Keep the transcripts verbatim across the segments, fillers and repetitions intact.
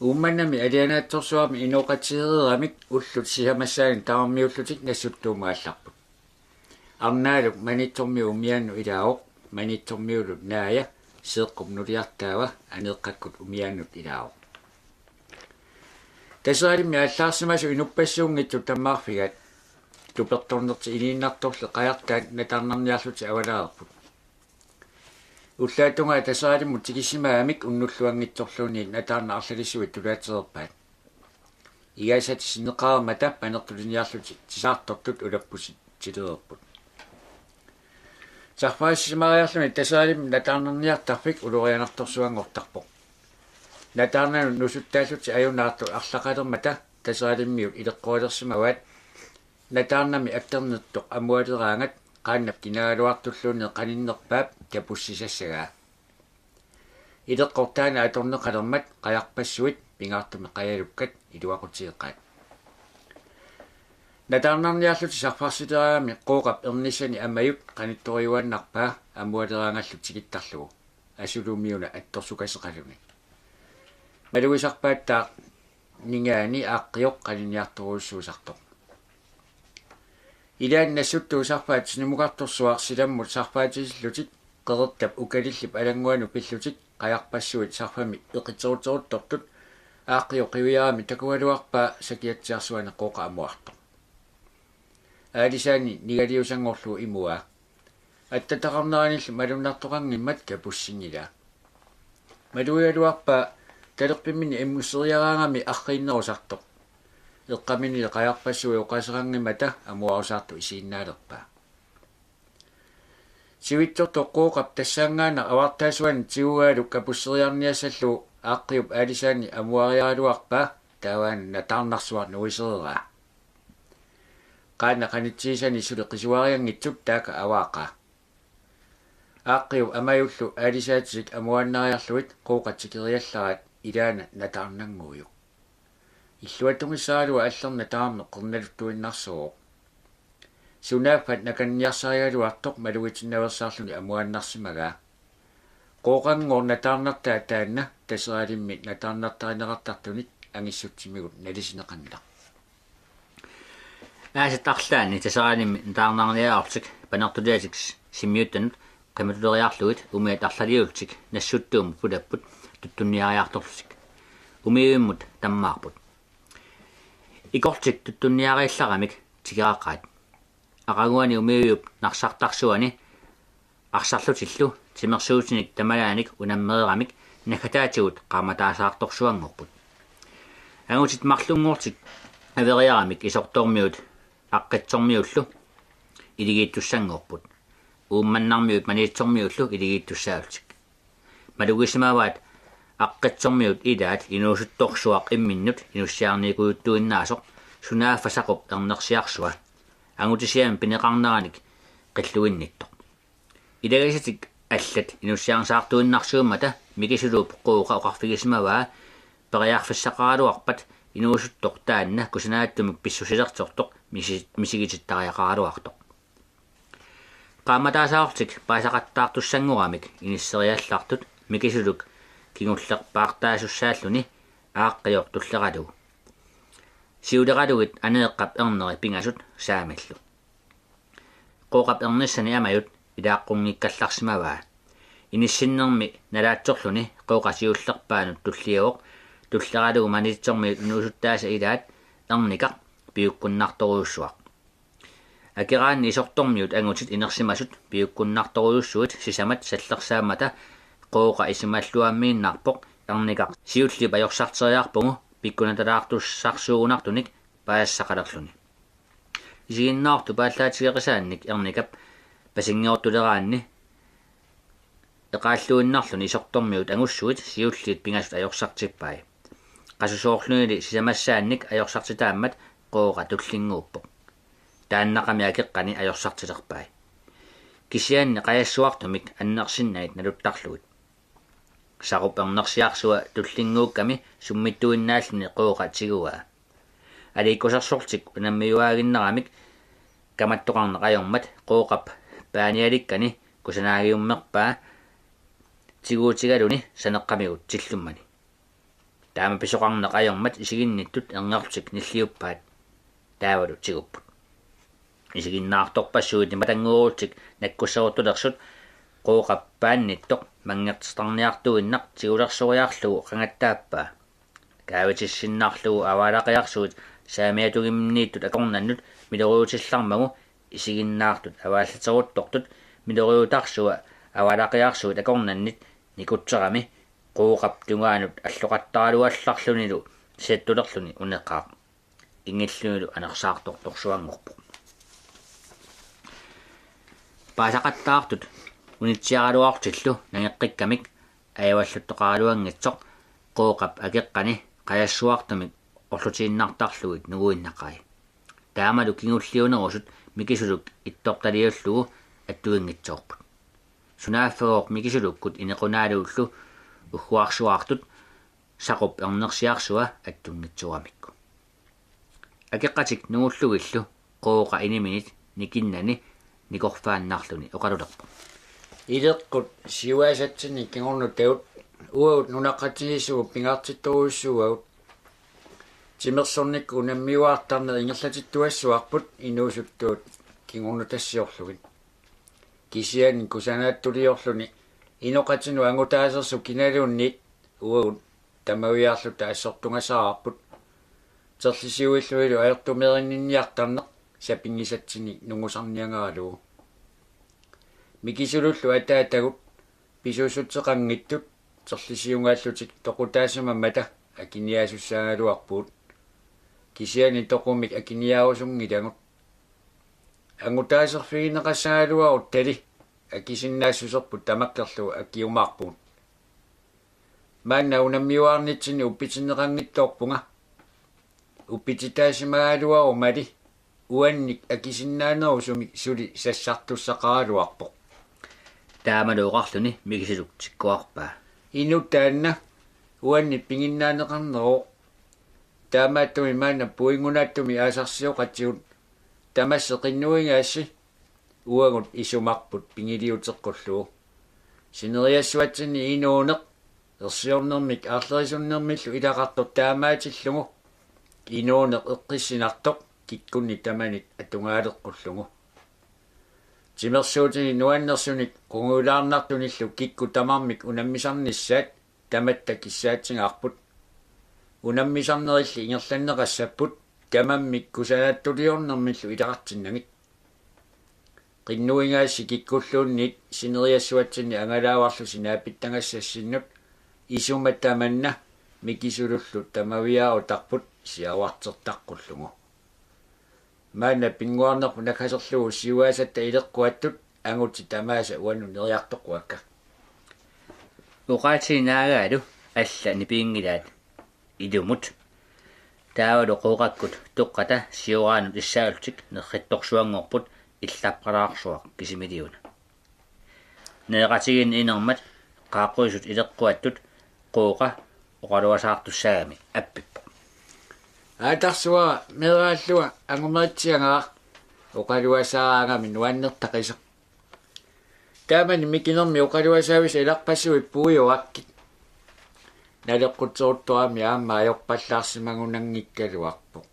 Uummannami alianaatsorsuarmi inooqatigeereeramik ullut sisamassaanni tamarmiullutik Nassuttuumut aallarput. Arnaaluk Maniitsormiut umiaannut ilaavoq, Maniitsormiullu Naaja, Seeqqup nuliartaava, Aneeqqakkut umiaannut ilaavoq. Taseralimmi aallaarsimasut inuppassuunngitsut tammaarfigaat tupertornertik iliinnartorli qajartaat nataarnarniarlutik avalaarput. Ullaap tungaa Taseralimmut tikissimagamik unnulluanngitsorluunniit nataarnat arlalissuit tulaatereerpaat. Igaasat sinneqareermata panertuliniarlutik tisaartortut ulapputilereerput. Sarfaassisimaariarluni Taseralimmi nataarnarniartarfik ulorianartorsuanngortarpoq. Nataarnanut nusuttaallutik ajunaartut arlaqalermata Taseralimmiut ileqqualersimavaat. Nataarnami akkernertoq amualeraangat qaannap kinaagaluartulluunniit qaninnerpaap kapussisassagaa. Ileqqoq taanna atorneqalermat qajarpassuit pingaartumik qajalukkat iluaqutigeqaat. Nataarnarniarlutik sarfarsileraammik Qooqap ernissani Amajut qanittoriuaannarpaa amualeraangallu tikittarlugu, asulumiuna attorsukaseqaluni. Malugisarpaattaaq ningaani Aaqqioq qaninniartorujussuusartoq. Ilaanni Nassuttuup sarfaat sinumukartorsuaq silammut sarfaatitillutik qeqertap ukalillip alannguanut pillutik qajarpassuit sarfamik eqiteruteruttortut Aaqqioq qiviarami takugaluarpaa sakiatsiarsuani Qooqa amuartoq. Aalisaani nigaliusanngorlugu imuaa. Attataqarneranillu malunnartoqanngimmat kapussinngilaa. Malugigaluarpaa talerpimminni immusseriaraangami arriinnerusartoq. Eqqaminili qajarpassuit oqaaseqanngimmata amuarusaartoq isiginnaalerpaa. Sivitsortoq Qooqap tassaanngaannaq avartaasuani tigugaalu kapusseriarniassallugu Aaqqiup aalisaani amuariaraluarpaa taavaana nataarnarsuaq nuisereraa. Qaannap qanitsigisani suli qisuarianngitsut taakku avaaqaa. Aaqqiup Amajullu aalisaatitik amuaannariarlugit Qooqa tikeriallaraat ilaana nataarnannguujuk. Illuatungissaraluaq allernat tamarmik qernaluttuinnarsuuvoq. Sunaaffa nakanniarsarigaluartoq malugitinnaveersaarluni amuaannarsimagaa. Qooqanngooq nataarnartaa taanna Taseralimmi nataarnartarineqartartunik angissutsimigut nalisineqanngilaq. Aasat arlaanni Taseralimmi nataarnarniagartik panertuliatik Simmiuttanut qimatuleriarlugit umiat arlaliullutik Nassuttuumut pulapput tuttunniariartorlutik. Umiuimmut tammaarput. Ikortik tuttunniariallaramik tikeraqaat. Aqaguani umiuiup narsartarsuani arsarlutillu timersuutinik tamalaanik unammereeramik naggataatigut qaammataasaartorsuanngorput. Angutit marlunngortik averiaramik Isortormiut Aaqqitsormiullu iligiittussanngorput. Uummannarmiut Maniitsormiullu iligiittussaallutik. Malugisimavaat Aaqqitsormiut ilaat inuusuttorsuaq imminnut inussiarniikujuttuinnaasoq sunaaffa Saqup ernersiarsua. Angutisiami pineqarneranik qilluinnittoq. Ilagisatik allat inussiarnisaartuinnarsiummata Mikisuluup Qooqa oqarfigisimavaa periarfissaqaraluarpat inuusuttoq taanna kusanaatsumik pissusilersortoq misi-, misigitittariaqaraluartoq. Qaammataasaarlutik paasaqattaartussanngoramik inisseriallartut Mikisuluk kingullerpaartaasussaalluni Aaqqioq tulleralugu. Siuleralugit Aneeqqap erneri pingasut Saamillu. Qooqap ernissani Amajut ilaaqqunngikkallarsimavaa. Inissinnermi nalaatsorluni Qooqa siullerpaanut tulliuvoq tulleralugu Maniitsormiut inuusuttaasa ilaat Ernikaq piukkunnartorujussuaq. Akeraanni Isortormiut angutit inersimasut piukkunnartorujussuit sisamat sallersaammata Qooqa isumalluammiinnarpoq Ernikaq siulliup ajorsarteriarpugut pikkunatalaartussarsuugunartunik paasisaqalerluni. Isiginnaartut paallaatigeqisaannik Ernikap pasinngortuleraanni eqaalluinnarluni Isortormiut angussuit siulliit pingasut ajorsartippai. Qasusoorlunili sisamassaannik ajorsartitaammat Qooqa tullinnguuppoq. Taannaqami akeqqani ajorsartilerpai. Kisianni qajassuartumik annersinnagit naluttarlugit. Saqup ernersiarsua tullinnguukkami summittuinnaalluni Qooqa tiguaa. Aliikkusersorlutik unammiuaaginnaramik kamattoqarneq ajormat Qooqap paanialikkani kusanaagiummerpaa tiguutigaluni saneqqamigut tillummani. Taama pisoqarneq ajormat isiginnittut erngerlutik nilliuppaat. Taavalu tigupput. Isiginnaartorpassuit nimatannguullutik nakkussaruttulersut Qooqap paannittoq manngertitarniartuinnaq tigulersoriarlugu qangattaappaa. Kaavitissinnarlugu avaalaqiarsuit saamiatungiminniittut akornannut miloriutillarmagu isiginnaartut avaallateruttortut miloriutarsua avaalaqiarsuit akornannit nikutserami Qooqap tungaanut alloqattaraluallarlunilu sattulerluni uneqaaq. Ingillunilu anersaartortorsuanngorpoq. Paasaqattaartut unitsiaraluarlutillu nangeqqikkamik ajavalluttoqaraluanngitsoq Qooqap akeqqani qajassuartumik orlutiinnartarlugit nunguinnaqai. Taamalu kingulliunerusut Mikisuluk ittortaliullugu attuinngitsoorput. Sunaaffagooq Mikisulukkut inequnaalullu ugguarsuartut Saqup ernersiarsua attunngitsooramikku. Akeqqatik nungullugillu Qooqa iniminit nikinnani nikorfaannarluni oqalulerpoq: Ileqqut siuaasatsinnik kingornutagut uagut nunaqqatigiissuugut pingaartittorujussuuagut. Timersornikkut unammiuaartarneq ingerlatittuassuarput inuusuttuut kingornutassiorlugit. Kisianni kusanaatsuliorluni inoqatinut angutaasersoq kinaluunniit uagut tamaviaarluta assortugasaarput. Terlisiuillunilu ajortumeerinninniartarneq sapinngisatsinnik nungusarniangaralugu. Mikisulullu ataatagut pisuussuteqanngitsut terlisiungaallutik toqutaasimammata akiniaasussaagaluarpugut. Kisianni toqumik akiniaarusunngilagut. Angutaaserfigineqassagaluarutta tali akisinnaassuserput tamakkerlugu akiumaarpugut. Maanna unammiuaarnitsinni uppitinneqanngitsoorpunga. Uppititaasimagaluarumali uannik akisinnaanerusumik suli sassartussaqaraluarpoq. Taamalu oqarluni Mikisuluk tikkuarpaa: Inuk taanna uannit piginnaaneqarneroq. Taamaattumik maanna puigunaatsumik aasarsioqatigut tamassi qinnuigaassi uagut isumarput pigiliuteqqullugu. Sineriassuatsinni inuuneq ersiornermik aarlerisunnermillu ilaqartoq taamaatillugu inuuneq eqqissinartoq kikkunnit tamanit atugaaleqqullugu. Timersuutinik nuannersunik qungujulaarnartunillu kikkut tamarmik unammisarnissaat tamatta kissaatigaarput. Unammisarnerilli ingerlanneqassapput tamammik kusanaatsuliornermillu ilaqartinnagit. Qinnuigaassi kikkulluunniit sineriassuatsinni angalaavarlusi naapittagassassinnut isuma tamanna Mikisulullu tamaviaarutarput siaruartertaqqullugu. Maanna pinnguarnerput nakaserlugu siuaasatta ileqquattut angutit tamaasa uannut neriartoqquakka. Oqaatsit naagaalu alla nipinngilaat ilumut. Taavalu Qooqakkut toqqata sioraanut issaallutik nerrittorsuanngorput illarpalaarsuaq kisimiiliuna. Nereqatigiinni inermat qaaqquisut ileqquattut Qooqa oqaluasaartussaagami appippoq: Aatarsuara meeraallunga angumeritsiagara, oqaluasaaraangami nuannertaqisoq. Taamani mikinermi oqaluasaavisa ilarpassuit puiuakkit. Naleqqutseruttorami aamma ajorpallaarsimagunanngikkaluarpoq.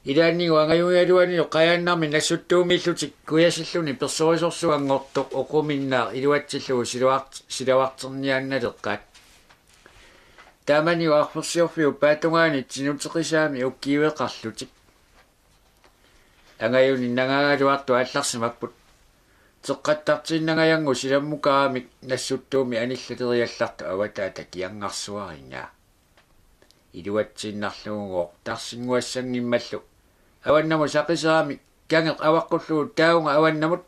Ilaannigu angajugigaluanilu qajaannarmi nassuttuumiillutik kujasilluni persorisorsuanngortoq oquminnaaq iluatsillugu siluart-, silavarterniaannaleqqaat. Taamanilu arfersiorfiup paatungaani tinuteqisaami ukiueqarlutik. Angajuni nangaagaluartut aallarsimapput. Teqqattartiinnangajangut silammukaaramik nassuttuumi anillaleriallartoq avataata kiangarsuarinngaa. Iluatsiinnarlugugooq tarsinnguassanngimmallu avannamut saqiseramik kangeq avaqqullugu taavunga avannamut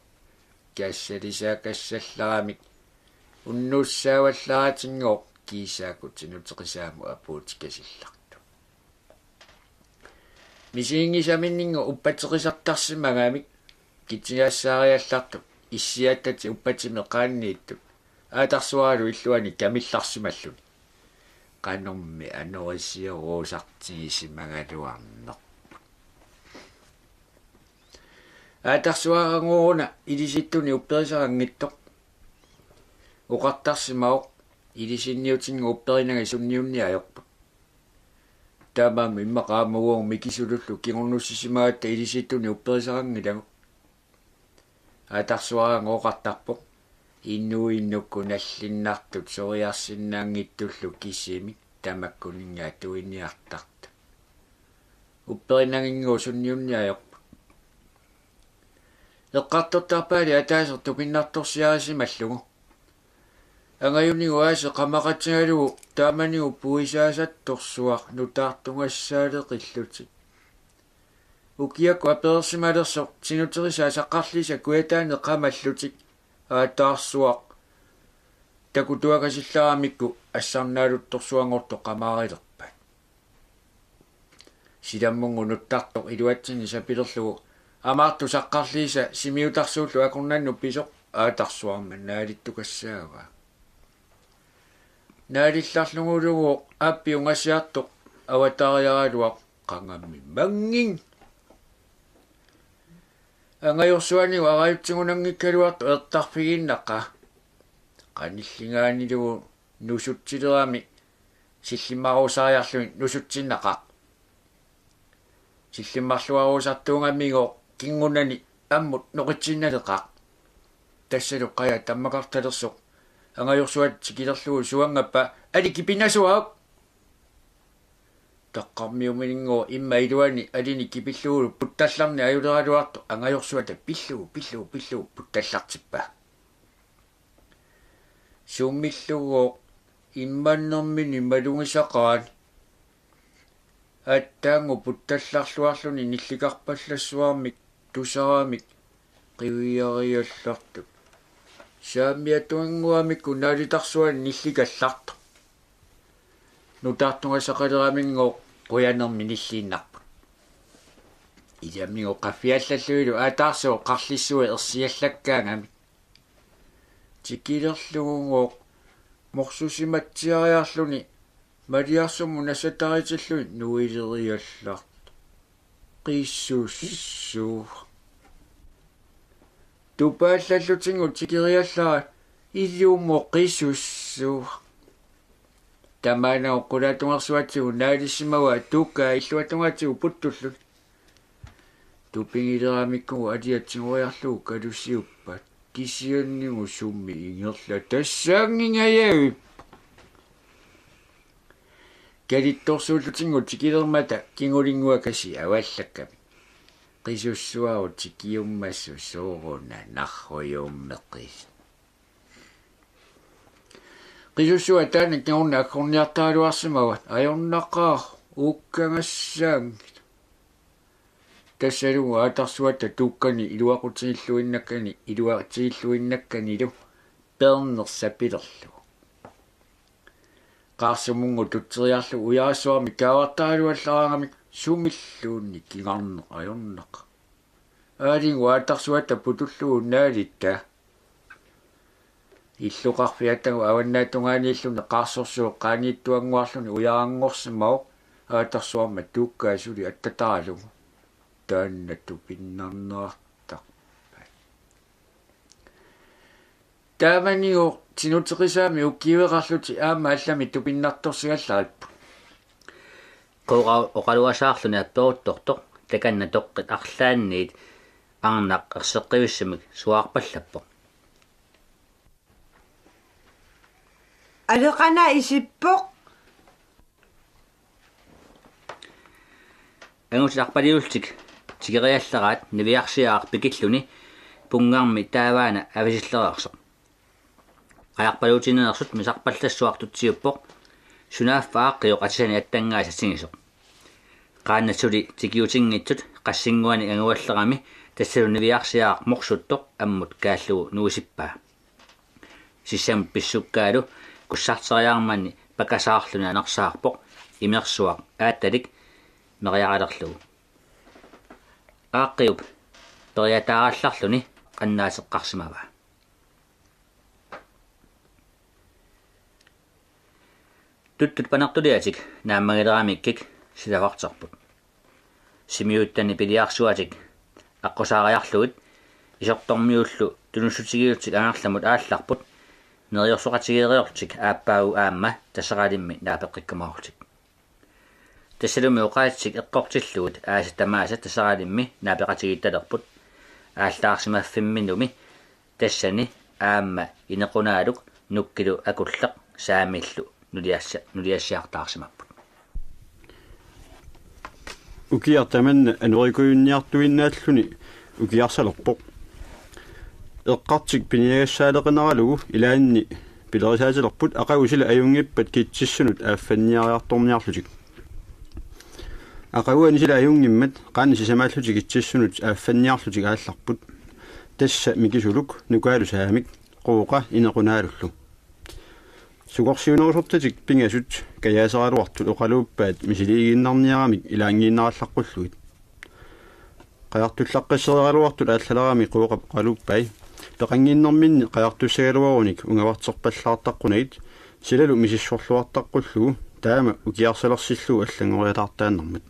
kassalisaakassallaramik unnuussaavallaratinngooq kiisaakkut tinuteqisaamut apuutikasillartoq. Misiginngisaminninnguup uppateqisartarsimagamik kitsigaassaariallartoq issiattatik uppatimik qaanniittut aatarsuaralu illuani kamillarsimalluni. Qanormi anorisiorusartigisimagaluarnerput. Aatarsuarannguuna ilisittunik upperisaqanngitsoq oqartarsimavoq: Ilisinniutinnguup upperinagit sunniunneq ajorput. Taamaammat immaqa aamma uagut mikisulullu kingornussisimagatta ilisittuni upperisaqanngilagut. Aatarsuaraangat oqartarpoq: Inuinnukkut nallinnartut soriarsinnaanngitsullu kisimik tamakkuninnga atuiniartartut. Upperinaginnguup sunniunneq ajorput. Eqqartortarpaali ataaseq tupinnartorsiarisimallugu. Angajunigooq aasiit qamaqatigalugu taamanikkut puisaasattorsuaq nutaartugassaaleqillutik. Ukiakkut apereersimalersoq Tinuterisaap Saqqarliisa kujataani qamallutik aataarsuaq takutuakasillaramikku assarnaaluttorsuanngortoq qamaarilerpaat. Silammungnut nuttartoq iluatsinni sapilerlugu Amaartup Saqqarliisa Simiutarsuullu akornannut pisoq aatarsuarma naalittugassaavaa. Naalillarlugulugooq aappi ungasiartoq avataariaraluaq qangammi mannging. Angajorsuanigut arajutsigunanngikkaluartoq ertarfigiinnaqaaq. Qanilligaanilugu nusutsilerami sillimmaruusariarluni nusutsinnaqaaq. Sillimmarluaruusartuugamigooq kingornani ammut noqitsiinnaleqaaq. Tassalu qajaq tammakartalersoq angajorsuata tikilerlugu suangappaa: Ali, kipinasuauk! Taqqarmiumininngooq imma iluani alinik kipillugulu puttallarneq ajuleraluartoq angajorsuata pillugu, pillugu, pillugu puttallartippaa. Summillugooq immannermini malugisaqaani aatsaannguaq puttallarluarluni nillikarpallassuarmik tusaramik qiviariallartut. Saammiatunnguamikku naalitarsuani nillikallartoq. Nutaartugasaqaleraminngooq qujanermi nilliinnarput. Ilamigooq qaffiallallunilu aataarsuup qarlissuit ersiallakkaangamik. Tikilerlugugooq morsusimatsiariarluni maliarsummut nassataritilluni nuileriallartoq. Qisussuaq. Tupaallallutinnguup tikeriallaraa: Ilumut qisussuaq. Tamaana qulaatungersuatigut naalissimavaa tuukkaa illuatungaatigut puttulluni. Tupigileramikkugu aliat tigoriarlugu kalusiuppaat. Kisiannigooq summi ingerlatassaanngingajavippoq. Kalittorsuullutinnguup tikilermata kingulinnguakasiit avallakkami. Qisussuarut tikiummassuk sooruna narrujuummeqis. Qisussuaq taanna kingorna aggorniartaraluarsimavat: Ajornaqaaq, uukkagassaanngilaq. Tassalu aataarsuata tuukkani iluaqutigilluinnakkani, iluatigilluinnakkanilu peerneq sapilerlugu. Qaarsumunnguup tutseriarlugu ujarassuarmik kaavartaraluallaraangamik sumilluunniit kingarneq ajornaqaaq. Aalinngooq aataarsuata putullugu naalittaa. Illoqarfiatagut avannaatungaaniilluni qaarsorsuup qaaniittuannguarluni ujaranngorsimavoq aataarsuarma tuukkaa suli attataralugu. Taanna tupinnarnerartarpai. Taamanikkut Tinuterisaami ukiueqarlutik aamma allamik tupinnartorsigallaripput. Qooqa oqaluasaarluni apperuttortoq takanna toqqit arlaanniit arnaq erseqqivissumik suaarpallappoq. Aleqana isippoq. Angutit arpaliullutik tikeriallaraat niviarsiaraq pikilluni punngarmi taavaana avisillereersoq. Qajarpaluutineersut misarpallassuaq tutsiuppoq, sunaaffa aaqqioq atisani attanngaasa tingisoq. Qaannat suli tikiutinngitsut qassinnguanik anguallerami tassalu niviarsiaraq morsuttoq ammut kaallugu nuisippaa. Sissamut pissukkaalu kussarteriarmanni pakasaarluni anersaarpoq imersuaq aattalik meriaralerlugu. Aaqqiup periataarallarluni qannaateqqarsimavaa. Tuttut panertuliatik naammagileramikkik silavarterput. Simiuttani piliarsuatik aqqusaariarlugit isortormiullu tunussutigiutik angerlamut aallarput Neriorsoqatigeeriarlutik aappaagu aamma Taseralimmi naapeqqikkumaarlutik. Tassalumi oqaatsik eqqortillugit aasat tamaasa Taseralimmi naapeqatigiittalerput. Aallaarsimaffimminumi tassani aamma Inequnaaluk Nukkilu Akulleq Saamillu nuliassa-, nuliassiartaarsimapput. Ukiaq tamanna anorikujunniartuinnaalluni ukiarsalerpoq. Eqqartik piniagassaaleqineralugu ilaanni pilerisaatilerput aqagu sila ajunngippat kitsissunut aaffanniariartorniarlutik. Aqaguani sila ajunngimmat qaannat sisamaallutik kitsissunut aaffanniarlutik aallarput. Tassa Mikisuluk Nukaalu Saamik Qooqa Inequnaalullu. Sukorsiunerusortatik pingasut kajaaseraluartut oqaluuppaat misiliiginnarniaramik ilaanngiinnarallaqqullugit. Qajartullaqqissereeraluartut aallaleramik Qooqap oqaluuppai peqannginnerminni qajartussagaluarunik ungavarterpallaartaqqunagit silalu misissorluartaqqullugu taama ukiarsalersillugu allanngoriataartaannarmat.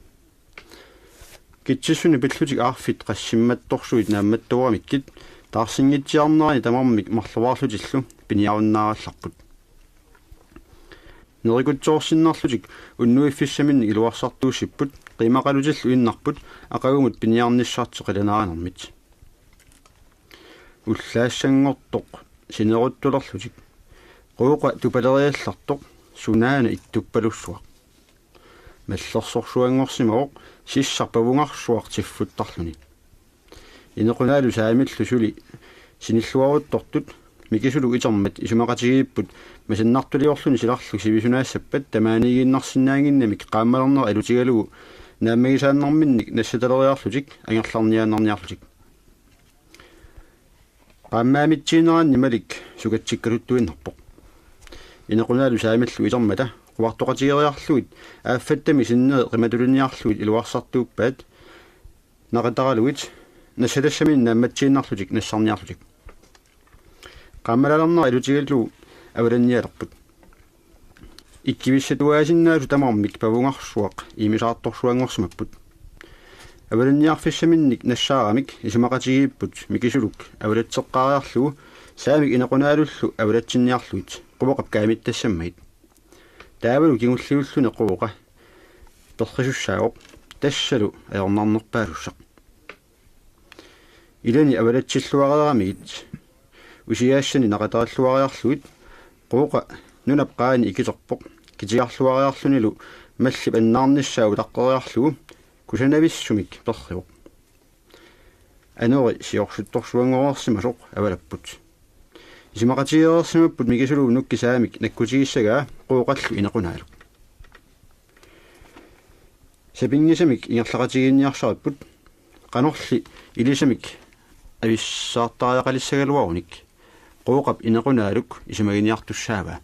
Kitsissunik pillutik aarfit qassimmattorsuit naammattooramikkit taarsinngitsiarnerani tamarmik marluarlutillu piniarunnaarallarput. Nerikutsoorsinnarlutik unnuiffissaminnik iluarsartuussipput qiimaqalutillu innarput aqagumut piniarnissartik qilanaarinermit. Ullaassanngortoq sineruttulerlutik Qooqa tupaleriallartoq sunaana ittuppalussuaq. Mallersorsuanngorsimavoq sissaq pavungarsuaq tiffuttarluni. Inequnaalu Saamillu suli sinilluaruttortut Mikisuluk itermat isumaqatigiipput masannartuliorluni silarluk sivisunaassappat tamaaniiginnarsinnaannginnamik qaammalernera ilutigalugu naammagisaannarminnik nassataleriarlutik angerlarniaannarniarlutik. Qaammaamitsiineranni Malik sukatsikkaluttuinnarpoq. Inequnaalu Saamillu itermata quartoqatigeeriarlugit aaffattami sinneri qimatuliniarlugit iluarsartuuppaat naqataralugit nassatassaminnik naammatsiinnarlutik nassarniarlutik. Qaammalaalernera ilutigalugu avalannialerput. Ikkivissatuaasinnaasut tamarmik pavungarsuaq imisaartorsuanngorsimapput. Avalanniarfissaminnik nassaaramik isumaqatigiipput Mikisuluk avalatseqqaariarlugu Saamik Inequnaalullu avalatsinniarlugit Qooqap kaamittassaammagit. Taavalu kingulliulluni Qooqa perrisussaavoq tassalu ajornarnerpaasussaq. Ilani avalatsilluareeramigit usiaassani naqatarilluariarlugit Qooqa nunap qaani ikiterpoq kitigarluariarlunilu mallip annaarnissaa utaqqeriarlugu kusanavissumik perrivoq. Anori siorsuttorsuanngoreersimasoq avalapput. Isumaqatigeereersimapput Mikisuluk Nukki Saamik nakkutigissagaa Qooqallu Inequnaaluk. Sapinngisamik ingerlaqatigiinniarsaripput qanorli ilisamik avissaartariaqalissagaluarunik Qooqap Inequnaaluk isumaginiartussaavaa.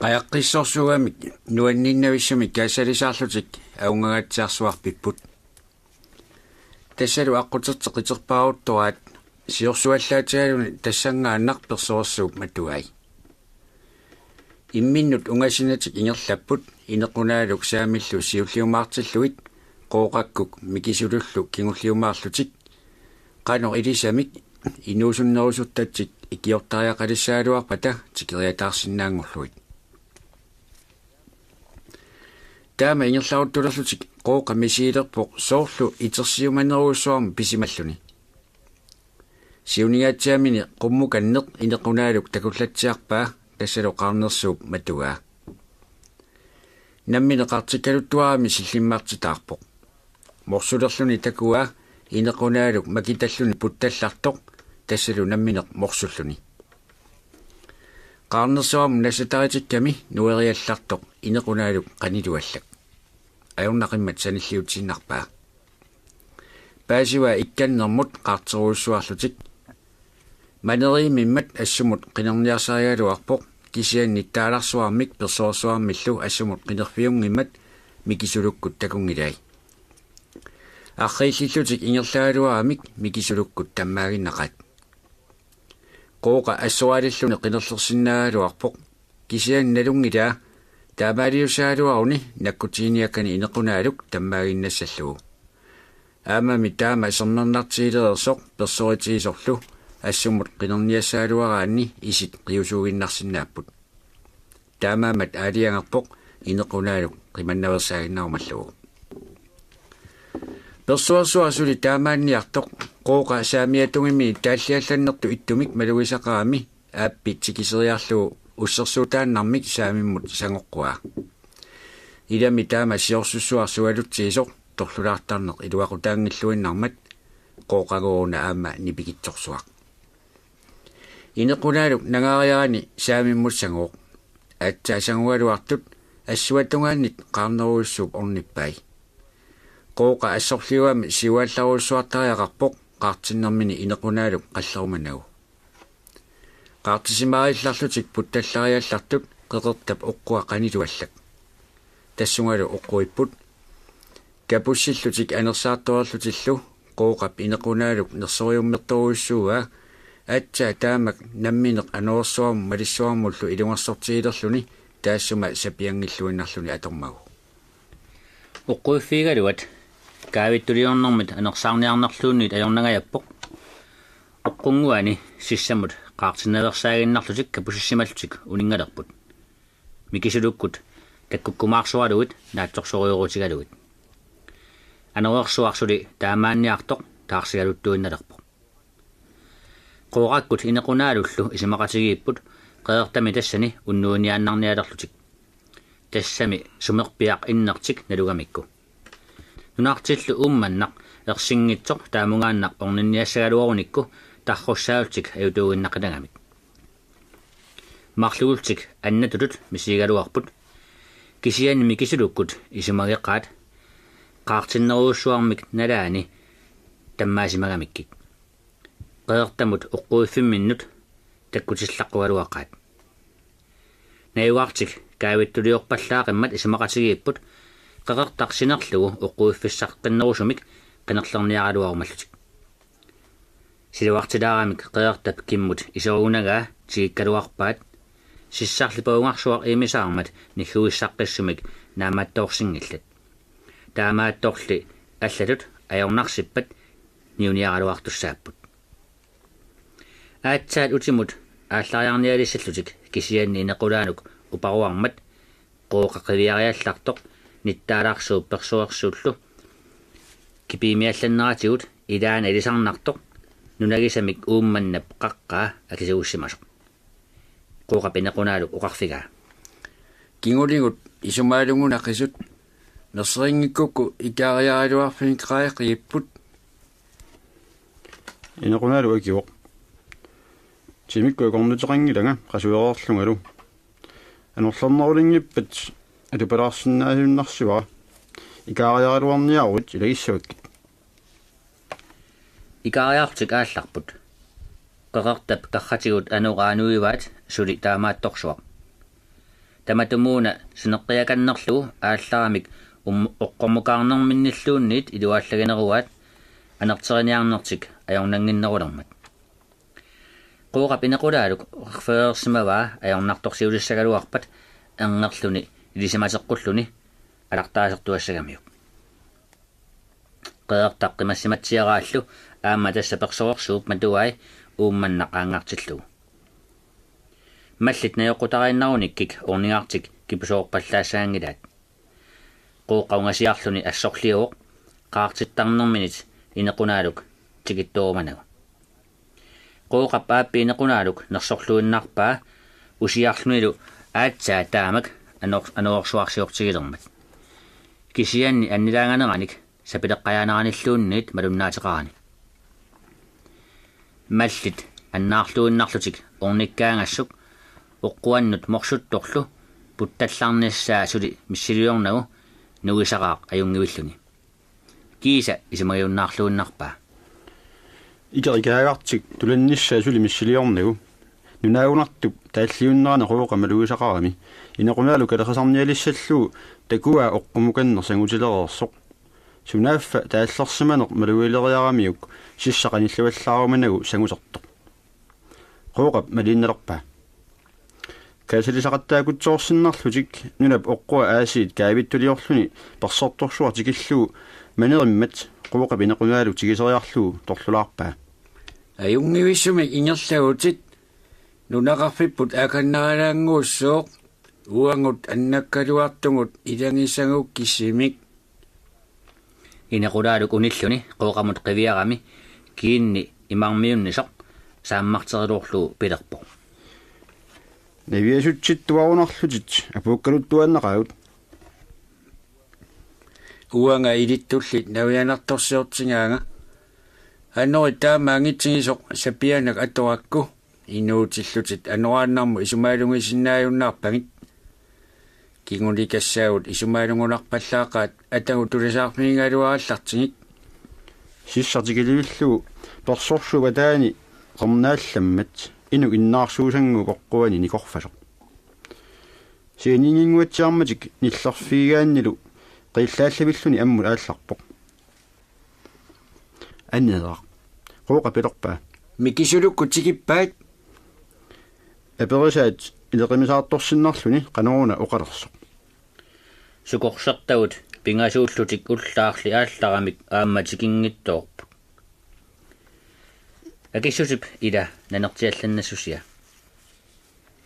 Qajaqqissorsuugamik nuanniinnavissumik kaassalisaarlutik avunngangaatsiarsuarpipput. Tassalu aqqutertik qiterpaaruttoraat siorsuallaatigaluni tassanngaannaq persoorsuup matuai. Imminnut ungasinatik ingerlapput Inequnaaluk Saamillu siulliumaartillugit Qooqakkut Mikisulullu kingulliumaarlutik qanoq ilisamik inuusunnerusortatik ikiortariaqalissagaluarpata tikeriataarsinnaanngorlugit. Taama ingerlaruttulerlutik Qooqa misigilerpoq soorlu itersiumanerujussuarmik pisimalluni. Siuningaatsiamini qummukanneq Inequnaaluk takullatsiarpaa tassalu qaarnersuup matuaa. Nammineq qaartikkaluttuarami sillimmartitaarpoq. Morsulerluni takuaa Inequnaaluk makitalluni puttallartoq tassalu nammineq morsulluni. Qaarnersuarmut nassataaritikkami nueriallartoq Inequnaaluk qaniluallak. Ajornaqimmat sanilliutsiinnarpaa. Paasivaa ikkannermut qaarterujussuarlutik. Maneriimimmat assumut qinerniarsarigaluarpoq kisianni taalarsuarmik persoorsuarmillu assumut qinerfiunngimmat Mikisulukkut takunngilai. Arriillillutik ingerlagaluaramik Mikisulukkut tammaaginnaqaat. Qooqa assoraalilluni qinerlersinnaagaluarpoq. Kisianni nalunngilaa taamaaliussagaluaruni nakkutiginiakkani Inequnaaluk tammaaginnassallugu. Aammami taama sermernartigilereersoq persooritigisorlu assumut qinerniassagaluaraanni isit qiusuuginnarsinnaapput. Taamaammat aalajangerpoq Inequnaaluk qimannaveersaaginnarumallugu. Persuarsuaq suli taamaanniartoq Qooqa saamiatungimi taalliallannertut ittumik malugisaqarami aappi tikiseriarlugu ussersuutaannarmik saamimmut sangoqquaa. Ilami taama siorsussuaq sualutsiisoq torlulaartarneq iluaqutaanngilluinnarmat Qooqagooq una aamma nipikitsorsuaq. Inequnaaluk nangaariarani saamimmut sangooq. Aatsaat sangugaluartut assuatungaannit qaarnerujussuup ornippai. Qooqa assorliuami siuallarujussuartariaqarpoq qaartinnermini Inequnaaluk qallerumanagu. Qaartisimaariallarlutik puttallariallartut qeqertap oqqua qanituallak. Tassungalu oqquipput. Kapussillutik anersaartoreerlutillu Qooqap Inequnaaluk nersoriummertorujussuuaa, aatsaat taamak nammineq anorersuarmut malissuarmullu ilungersortigilerluni taassuma sapianngilluinnarluni atormagu. Oqquiffigigaaluat kaavittuliornermit anersaarniarnerluunniit ajornangajappoq. Oqqunnguani sissamut qaartinnaveersaaginnarlutik kapussissimallutik uninngalerput. Mikisulukkut takkukkumaarsuarlugit naatsorsorujorutigalugit. Anorersuaq suli taamaanniartoq taarsigaluttuinnalerpoq. Qooqakkut Inequnaalullu isumaqatigiipput qeqertami tassani unnuiniaannarnialerlutik. Tassami sumerpiaq innertik nalugamikku. Nunartillu Uummannaq ersinngitsoq taamungaannaq orninniassagaluarunikku tarrussaallutik ajutuuginnaqinagamik. Marluullutik annatutut misigigaluarput. Kisianni Mikisulukkut isumageqaat qaartinnerujussuarmik nalaani tammaasimagamikkik. Qeqertamut oqquiffimminnut takkutisillaqqugaluaqaat. Najugartik kaavittuliorpallaaqimmat isumaqatigiipput qeqertaq sinerlugu oqquiffissaqqinnerusumik qinerlerniaraluarumallutik. Siluartilaaramik qeqertap kimmut iserugunagaa tigikkaluarpaat, sissarli pavungarsuaq imisaarmat nigguissaqqissumik naammattoorsinngillat. Taamaattorli allatut ajornarsippat niuniaraluartussaapput. Aatsaat utimut aallariarnialissallutik kisianni Inequnaaluk uparuarmat Qooqa qiviariallartoq nittaalarsuup persuersuullu kipiimiallanneratigut ilaana ilisarnartoq nunagisamik Uummannap qaqqaa akisuussimasoq. Qooqap Inequnaaluk oqarfigaa: Kinguligut isumaalungunaqisut, nerseringikkukku ikaariaraluarfinik qaaqqagipput. Inequnaaluk akivoq: Timikkut akornuteqanngilanga qasuereerlungalu. Anorlernerulinngippat atupalaarsinnaajunnarsivara. Ikaariaraluarniaruit ilagissavakkit. Ikaariarlutik aallarput. Qeqertap karratigut anoraa nuivaat suli taamaattorsuaq. Tamatumuuna sineqqiakannerlugu aallaramik um-, oqqormukaarnerminnilluunniit iluaallagineruaat anerteriniarnertik ajornannginnerulermat. Qooqap Inequnaaluk oqarfigereersimavaa ajornartorsiutissagaluarpat erngerluni ilisimateqqulluni alartaasertuassagamiuk. Qeqertaq qimassimatsiaraallu aamma tassa persuersuup matuai Uummannaq aanngartillugu. Mallit najoqqutariinnarunikkik ornigartik kipusoorpallaassagaanngilaat. Qooqa ungasiarluni assorliuvoq qaartittarnerminit Inequnaaluk tikittoorumanagu. Qooqap aappi Inequnaaluk nersorluinnarpaa usiarlunilu aatsaat taamak anor-, anorersuarsiortigilermat. Kisianni annilaanganeranik sapileqqajaaneranilluunniit malunnaateqarani. Mallit annaarluinnarlutik ornikkaangassuk oqquannut morsuttorlu puttallarnissaa suli missiliornagu nuisaqaaq ajunngivilluni. Kiisa isumagiunnaarluinnarpaa. Ikerikaagartik tulannissaa suli missiliornagu nunaagunartup taalliunnerani Qooqa malugisaqarami Inequnaaluk kalerrisarnialissallugu takuaa oqqumukanneq sangutilereersoq. Sunaaffa taallersimaneq malugileriaramiuk sissaq qanillivallaarumanagu sangusertoq. Qooqap maliinnalerpaa. Kaasalisaqattaakutsoorsinnarlutik nunap oqqua aasiit kaavittuliorluni persertorsuaq tikillugu manerimmat Qooqap Inequnaaluk tikiseriarlugu torlulaarpaa. Ajunngivissumik ingerlavutit, nunaqarfipput akannaalaannguussooq, uagut annakkaluartugut ilagisagukkisimik. Inequnaaluk unilluni Qooqamut qiviarami kiinni imarmiunnisoq saammarteriluarlugu pilerpoq: Naviasutsittuarunarlutit apuukkaluttuaannaqaagut. Uanga ilittullit navianartorsiortigaanga. Anorit taama angitsigisoq sapianak atorakku, inuutillutit anoraannarmut isumaalungisinnaajunnaarpagit. Kingulikassaagut isumaalungunarpallaaqaat atagu tulasaarfigigaluarallartigik. Sissaq tikilivillugu persorsuup ataani qernaallammat inuk innaarsuusannguup oqquani nikorfasoq. Sianiinnginnguatsiarmatik nillerfigigaannilu qiillaallivilluni ammut aallarpoq. Aneeraq, Qooqa pilerpaa. Mikisulukkut tikippaat? Aperisaat ileqimisaartorsinnarluni qanoruna oqalersoq. Sukorsertagut pingasuullutik ullaarli aallaramik aamma tikinngitsoorput. Akissutip ila nanertiallannassusia.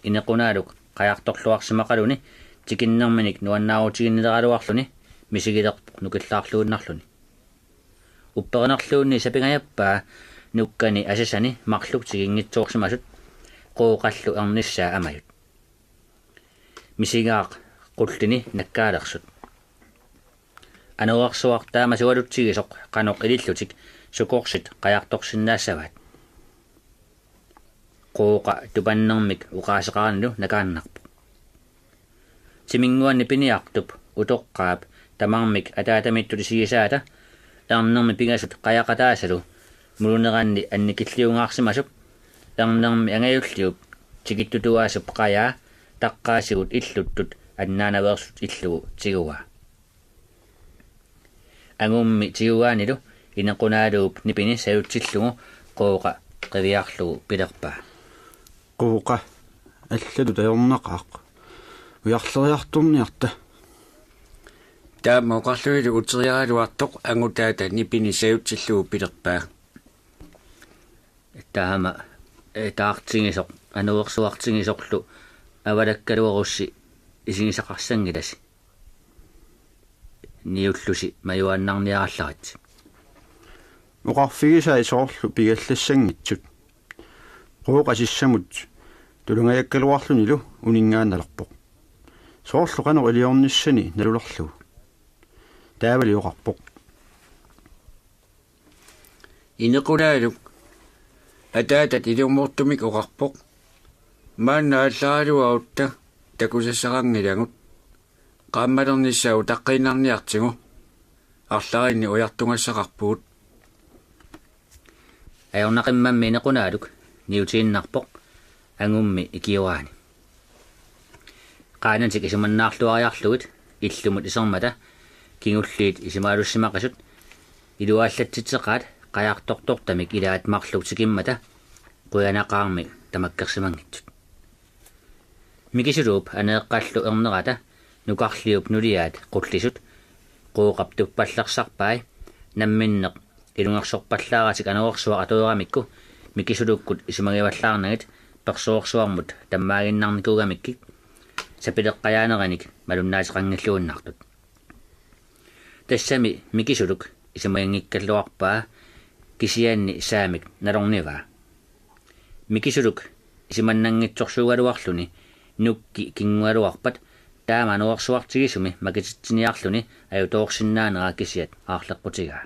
Inequnaaluk qajartorluarsimaqaluni tikinnerminik nuannaarutiginnileraluarluni misigilerpoq nukillaarluinnarluni. Upperinerluunniit sapingajappaa nukkani asasani marluk tikinngitsoorsimasut Qooqallu ernissaa amajut. Misigaaq qullini nakkaalersut. Anorersuaq taama sualutsigisoq qanoq ilillutik sukorsit qajartorsinnaassavaat. Qooqa tupannermik oqaaseqaranilu nakaannarpoq. Timinnguanni piniartup utoqqaap tamarmik ataatamittut isigisaata ernermi pingasut qajaqataasalu muluneranni annikilliungaarsimasup ernermi angajulliup tikittutuaasup qajaa taqqaasigut illuttut annaanaveersut illugu tiguaa. Angummi tiguaanilu Inequnaaluup nipini sajutsillugu Qooqa qiviarlugu pilerpaa: Qooqa, allatut ajornaqaaq. Ujarleriartorniarta. Taama oqarlunilu uteriaraluartoq angutaata nipini sajutsillugu pilerpaa. Taama, eh, taartigisoq, anorersuartigisorlu avalakkaluarussi isigisaqarsanngilasi. Niullusi majuaannarniarallaritsi. Oqarfigisai soorlu pigallassanngitsut. Qooqa sissamut tulungajakkaluarlunilu uninngaannalerpoq. Soorlu qanoq iliornissani nalulerlugu. Taavali oqarpoq: Inequnaaluk, ataatat ilumoortumik oqarpoq: Maanna aallaraluarutta takusassaqanngilagut. Qaammalernissaa utaqqiinnarniartigu. Arlalinni ujartugassaqarpugut. Ajornaqimmammi Inequnaaluk niutiinnarpoq angummi ikioraani. Qaanatik isumannaarluariarlugit illumut isermata kingulliit isumaalussimaqisut iluaallatsitseqaat qajartortortamik ilaat marluk tikimmata qujanaqaarmi tamakkersimanngitsut. Mikisuluup Aneeqqallu ernerata nukarliup nuliaat qullisut Qooqap tuppallersarpai namminneq ilungersorpallaaratik anorersuaq atoramikku Mikisulukkut isumagivallaarnagit persorsuarmut tammaaginnarnikuugamikkik sapileqqajaanerinik malunnaateqanngilluinnartut. Tassami Mikisuluk isumaginngikkaluarpaa kisianni saamik nalornivaa. Mikisuluk isumannanngitsorsuugaluarluni nukki kinngugaluarpat taama anorersuartigisumi makititsiniarluni ajutoorsinnaanera kisiat aarleqqutigaa.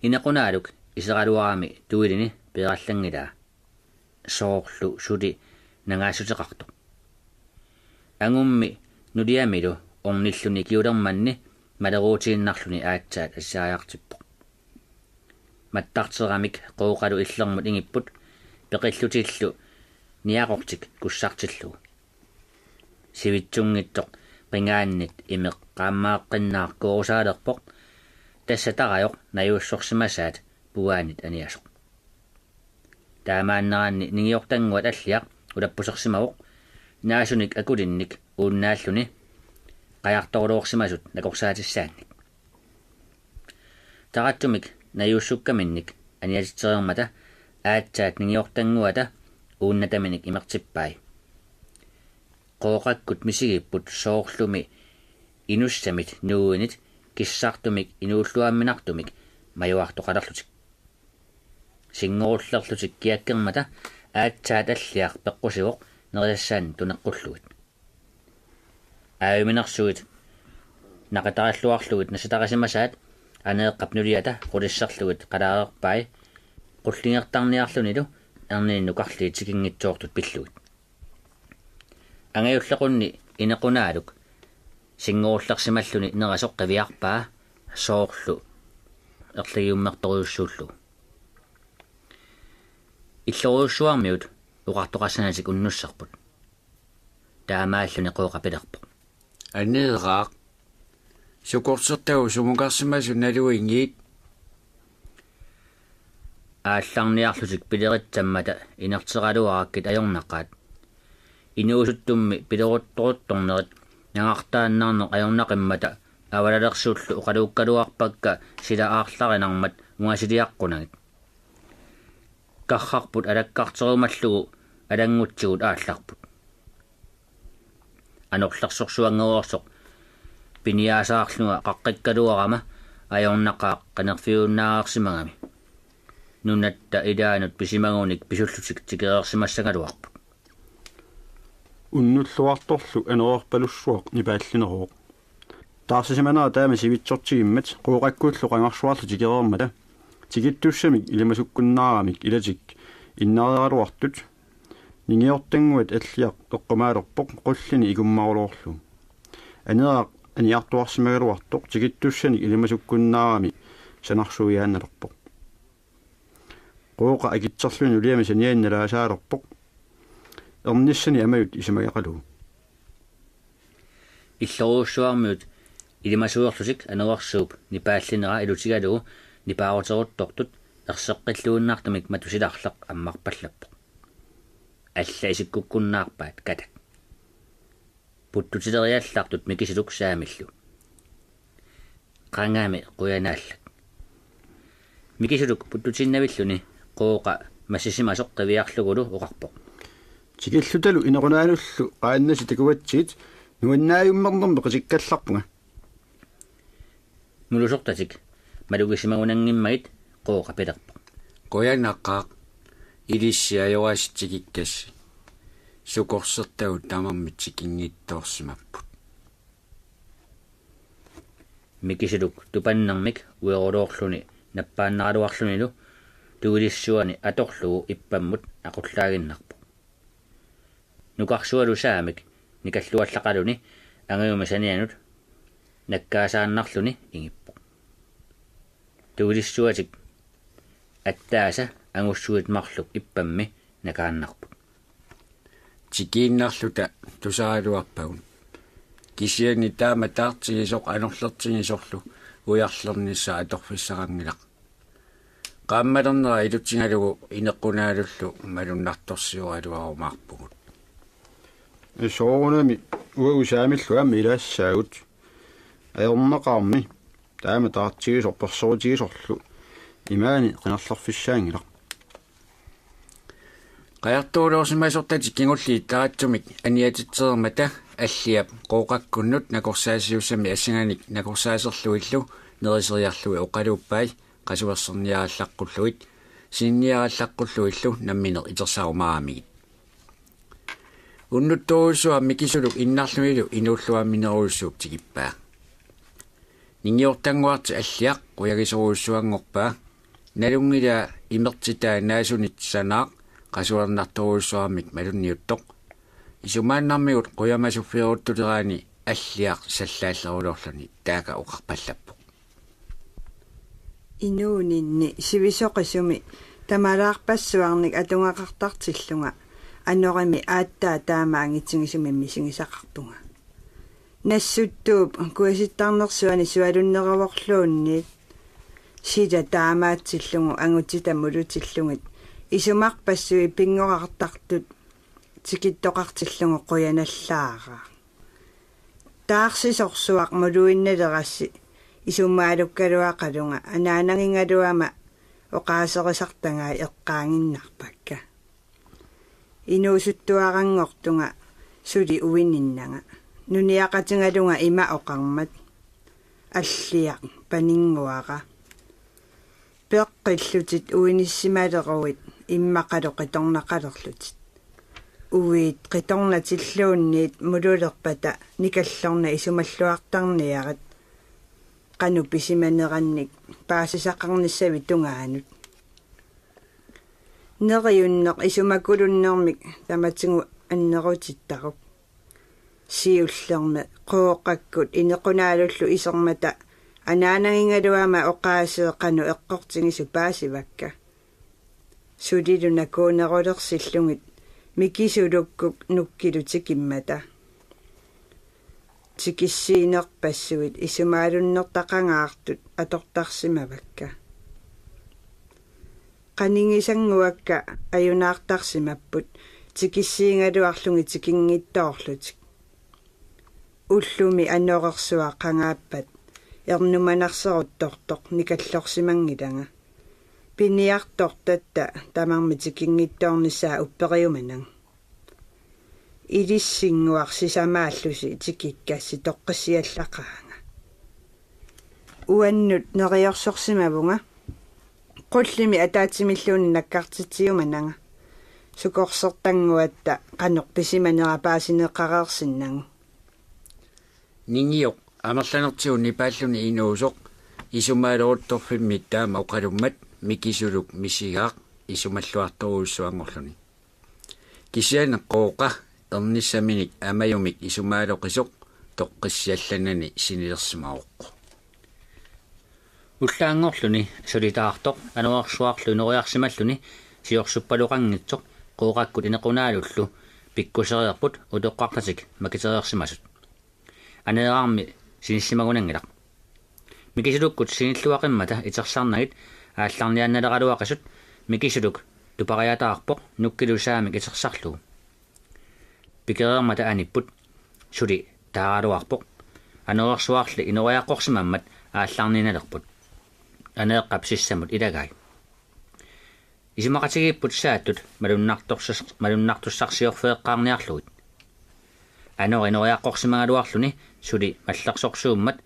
Inequnaaluk iseraluarami tuilini peerallanngilaa, soorlu suli nangaassuteqartoq. Angummi nuliamilu ornilluni ikiulermanni maleruutiinnarluni aatsaat assaajartippoq. Mattarteramik Qooqalu illermut ingipput peqillutillu niaqortik kussartillugu. Sivitsunngitsoq qingaannit imeq qaammaaqqinnaaqqorusaalerpoq, tassa tarajoq najuussorsimasaat puaanit aniasoq. Taamaanneranni ningiortannguat Alliaq ulappusersimavoq naasunik akulinnik uunnaalluni qajartoruluorsimasut nakorsaatissaannik. Taratsumik najuussukkaminnik aniatitsereermata aatsaat ningiortannguata uunnataminik imertippai. Qooqakkut misigipput soorlumi inussamit nuuinit kissartumik inuulluamminartumik majuartoqalerlutik. Sinngorullerlutik kiakkermata aatsaat Alliaq peqqusivoq nerisassaannik tuneqqullugit. Aajuminersuit naqitarilluarlugit nassataarisimasaat Aneeqqap nuliata qulisserlugit qalaareerpai, qullingertarniarlunilu erniinnut nukarliit tikinngitsoortut pillugit. Angajullequnni Inequnaaluk sinngorullersimalluni nerisoq qiviarpaa soorlu erligiummertorujussuullugu. Illorujussuarmiut oqartoqassanatik unnussarput. Taamaalluni Qooqa pilerpoq: Aneeraaq, sukorsertagut sumukarsimasut naluinngit? Aallarniarlutik pileritsammata inerteraluarakkit ajornaqaat. Inuusuttummi pileruttoruttornerit nangartaannarneq ajornaqimmata avalalersutullu oqaluukkaluarpakka sila aarlarinarmat ungasiliaqqunagit. Karrarput alakkarterumallugu alanngutsigut aallarput. Anorlersorsuanngorsoq piniaasaarlunga qaqqikkaluarama ajornaqaaq qinerfiunnaareersimagami. Nunatta ilaanut pisimagunik pisullutik tikereersimassagaluarput. Unnulluartorlu anereerpalussuaq nipaallineruvoq. Taarsisimanera taama sivitsortigimmat Qooqakkullu qangarsuarlu tikereermata tikittussamik ilimasukkunnaaramik ilatik innareeraluartut ningiortannguat Alliaq eqqumaalerpoq qullini ikummaruloorlugu. Aneeraaq aniartuarsimagaluartoq tikittussanik ilimasukkunnaarami sanarsuiaannalerpoq. Qooqa akitserluni nuliami saniani nalaasaalerpoq. Ernissani Amajut isumagaqalugu. Illorujussuarmiut ilimasuerlutik anorersuup nipaallinera ilutigalugu nipaaruteruttortut erseqqilluinnartumik Matusilarleq ammarpallappoq. Alla isikkukkunnaarpaat katak. Puttutileriallartut Mikisuluk Saamillu: Qangami qujanaallak. Mikisuluk puttutiinnavilluni Qooqa massisimasoq qiviarlugulu oqarpoq: Tikillutalu Inequnaalullu qaannasi takugatsigit nuannaajummernermi qitikkallarpunga. Mulusortatik malugisimagunanngimmagit Qooqa pilerpoq: Qujanaqaaq, ilissi ajoraasitsigikkassi. Sukorsertagut tamarmik tikinngitsoorsimapput. Mikisuluk tupannermik ueruloorluni nappaannaraluarlunilu tuilissuani atorlugu ippammut aqullaaginnarpoq. Nukarsualu Saamik nikalluallaqaluni angajumi sanianut nakkaasaannarluni ingippoq. Tuilissuatik attaasa angussuit marluk ippammi nakaannarput. Tikiinnarluta tusaraluarpagut. Kisianni taama taartigisoq anorlertigisorlu ujarlernissaq atorfissaqanngilaq. Qaammalernera ilutigalugu Inequnaalullu malunnartorsioraluarumaarpugut. Soorunami uagut Saamillu aamma ilaassaagut. Ajornaqaarmi taama taartigisoq persoritigisorlu imaani qinerlerfissaanngilaq. Qajartorluorsimasortatik kingulliit taratsumik aniatitsereermata Alliap Qooqakkunnut nakorsaasiussami assanganik nakorsaaserlugillu neriseriarlugit oqaluuppai qasuerserniarallaqqullugit sinniarallaqqullugillu nammineq itersarumaaramigit. Unnuttorujussuaq Mikisuluk innarlunilu inuulluamminerujussuup tikippaa. Ningiortannguarti Alliaq qujagisorujussuanngorpaa. Nalunngilaa imertitaa naasunit sanaaq qasuernartorujussuarmik malunniuttoq. Isumaannarmigut qujamasuffioruttuleraani Alliaq sallaalleruloorluni taaka oqarpallappoq: Inuuninni sivisoqisumi tamalaarpassuarnik atugaqartartillunga anorimi aatsaat taama angitigisumik misigisaqarpunga. Nassuttuup kuisittarnersuani sualunneruvorluunniit sila taamaatsillugu angutita mulutillugit isumarpassuit pinngorartartut tikittoqartillugu qujanallaaraaq. Taarsisorsuaq muluinnalerassi isumaalukkaluaqalunga anaanagigaluama oqaaserisartagai eqqaaginnarpakka. Inuusuttuaranngortunga suli uininnanga. Nuniaqatigalunga ima oqarmat: Alliaq, paninnguara. Peqqillutit uinissimaleruit immaqalu qitornaqalerlutit. Uiit qitornatilluunniit mululerpata nikallorna isumalluartarniarit qanoq pisimanerannik paasisaqarnissavit tungaanut. Neriunneq isumakulunnermik tamatigut annerutittaruk. Siullermi Qooqakkut Inequnaalullu isermata anaanagigaluama oqaaseq qanoq eqqortigisoq paasivakka. Sulilu nakuunerulersillugit Mikisulukkut Nukkilu tikimmata tikissiinerpassuit isumaalunnertaqangaartut atortarsimavakka. Qanigisannguakka ajunaartarsimapput tikissiigaluarlugit tikinngitsoorlutik. Ullumi anorersuaq qangaappat ernumanarseruttortoq nikallorsimanngilanga. Piniartortatta tamarmi tikinngitsoornissaa upperiumananga. Ilissinnguaq sisamaallusi tikikkassi toqqissiallaqaanga. Uannut neriorsorsimavunga. Qullimi ataatsimilluunniit nakkartitsiumananga. Sukorsertannguatta qanoq pisimanera paasineqareersinnagu. Ningioq amerlanertigut nipaalluni inuusoq isumaaleruttorfimmi taama oqalummat Mikisuluk misigaaq isumalluartorujussuanngorluni. Kisianni Qooqa ernissaminik Amajumik isumaaloqisoq toqqissiallanani sinilersimavoq. Ullaanngorluni suli taartoq anorersuarlu inoriarsimalluni siorsuppaloqanngitsoq Qooqakkut Inequnaalullu pikkusereerput utoqqartatik makitereersimasut. Aneerarmi sinissimagunanngilaq. Mikisulukkut sinilluaqimmata itersarnagit aallarniaannaleraluaqisut Mikisuluk tupariataarpoq Nukkilu saamik itersarlugu. Pikereermata anipput suli taaraluarpoq. Anorersuarli inoriaqqorsimammat aallarniinnalerput. Aneeqqap sissamut ilagai. Isumaqatigiipput Saattut malunnartussars-, malunnartussarsiorfeeqqaarniarlugit. Anori inoriaqqorsimagaluarluni suli mallersorsuummat